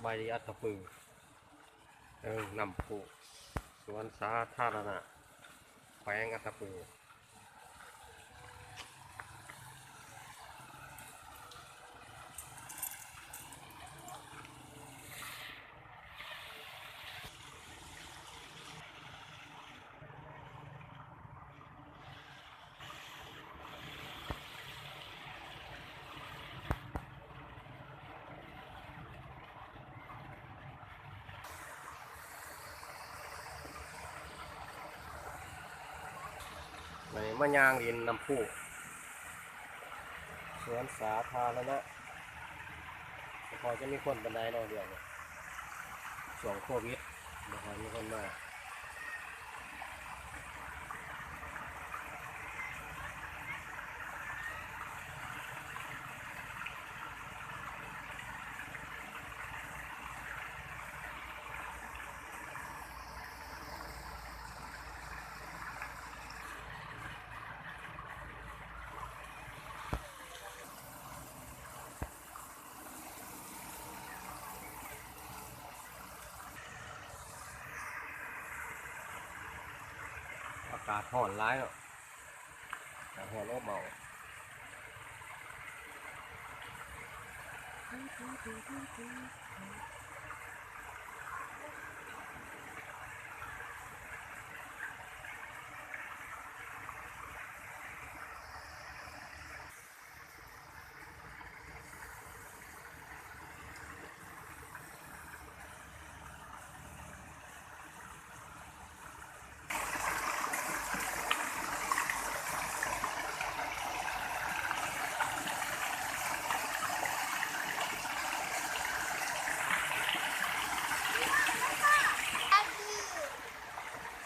ໄປທີ່ອັດຕະປື ເອີ ນ້ຳພຸ ສວນສາທາລະນະ ແຂວງອັດຕະປື. ໄດ້ມາຍ່າງຫຼິ້ນນ້ຳພຸ ສວນສາທາລະນະ ບໍ່ຄ່ອຍຈະມີຄົນປານໃດເນາະ ດຽວນີ້ ຊ່ວງໂຄວິດ ບໍ່ຄ່ອຍມີຄົນມາ. ອາກາດຮ້ອນຫຼາຍເນາະ ອາກາດຮ້ອນອົບເອົາ.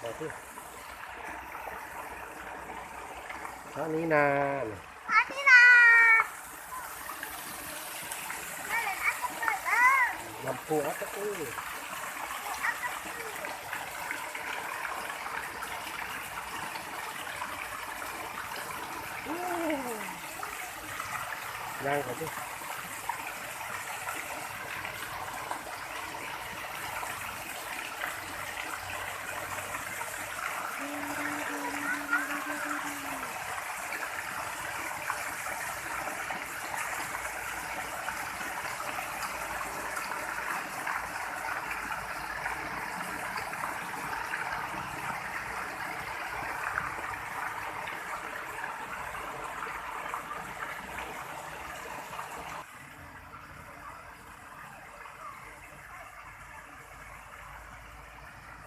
ໄປຕິ ທາງນີ້ນາ ນ້ຳພຸອັດຕະປື ຍ່າງໄປຕິ.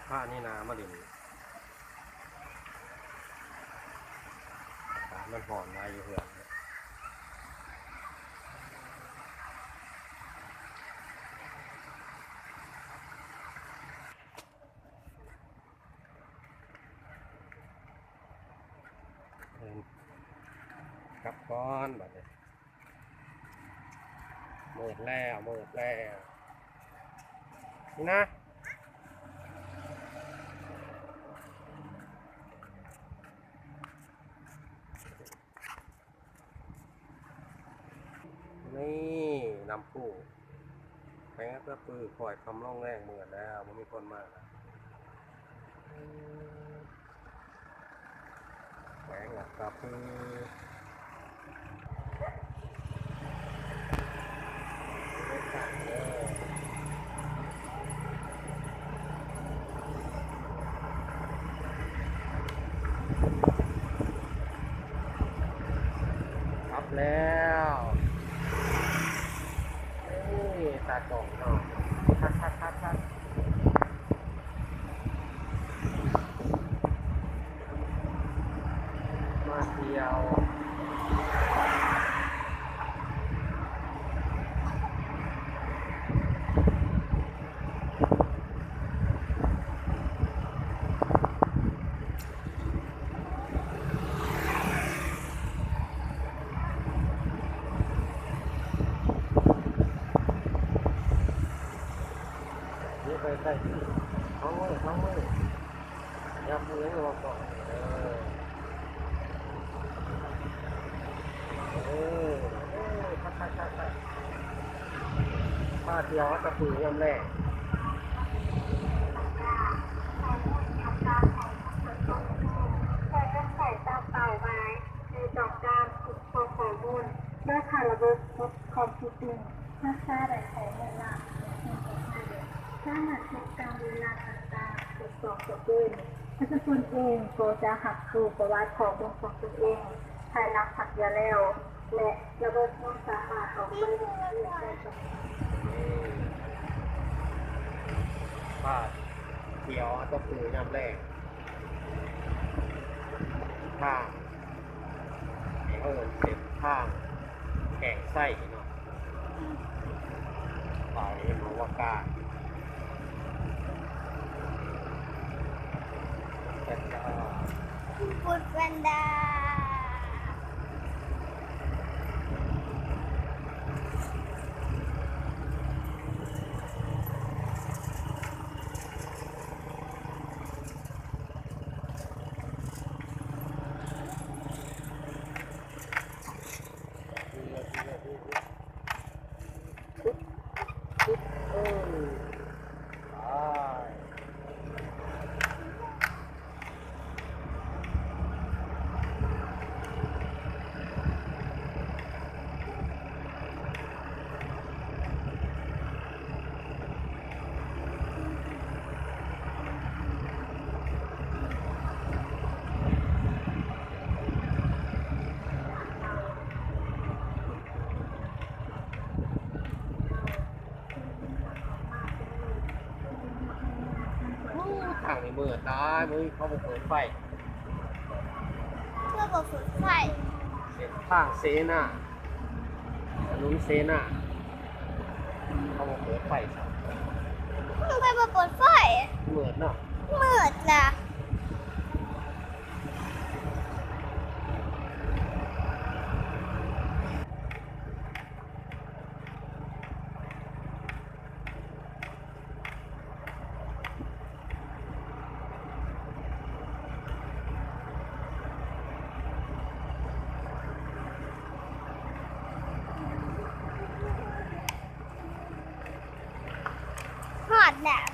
ພານີນາມາຫຼິ້ນ ອາກາດມັນຮ້ອນຫຼາຍຢູ່ເຮືອນ. ເອີ ກັບກ່ອນບາດນີ້ ມືດແລ້ວ ມືດແລ້ວ ນີ້ນະ. ນີ້ນ້ຳພຸ ແຂວງອັດຕະປື ຄ້ອຍຄ່ຳລົງແລງ ມືດແລ້ວ ບໍ່ມີຄົນມາແລ້ວ ແຂວງອັດຕະປື. ກັບແລ້ວ ນີ້ຕາກອງເນາະ ຄັກໆໆໆ. ມາທ່ຽວ ນີ້ໄປໃກ້ ສອງມື ສອງມື ຍັບມືໃຫ້ອອກກ່ອນ ເອີ ເອີ ເອີ ຄັກໆໆໆ ມາ ທ່ຽວອັດຕະປືຍາມແລງ. ສາມາດເຊັກການເວລາຕ່າງໆ ທົດສອບສະເພາະ. ປະຊາຊົນເອງກໍຈະຮັບຮູ້ປະຫວັດຂໍ້ມູນຂອງຕົນເອງ ພາຍຫຼັງພັກຢາແລ້ວ ແລະ ລະບົບຍັງສາມາດອອກໃບອະນຸຍາດໄດ້. ພາທ່ຽວອັດຕະປືຍາມແລງ ທາງ ເຂົາເອີ້ນເສັ້ນທາງແກ້ງໄຊເນາະ ອືມ ປາກເຫັນບໍ່ວ່າການ ພຸດແພນດາ ພຸດແພນດາ. ໂອ້ ທາງນີ້ມືດຫຼາຍ ມື້ນີ້ເຂົາບໍ່ເປີດໄຟ. ເພື່ອບໍ່ເປີດໄຟ. ເສັ້ນທາງເສນາ ຖະໜົນເສນາ ເຂົາບໍ່ເປີດໄຟຊ້ຳ. ເພິ່ນໄປບໍ່ເປີດໄຟ. ມືດເນາະ. ມືດລະ. ຮອດແລ້ວ.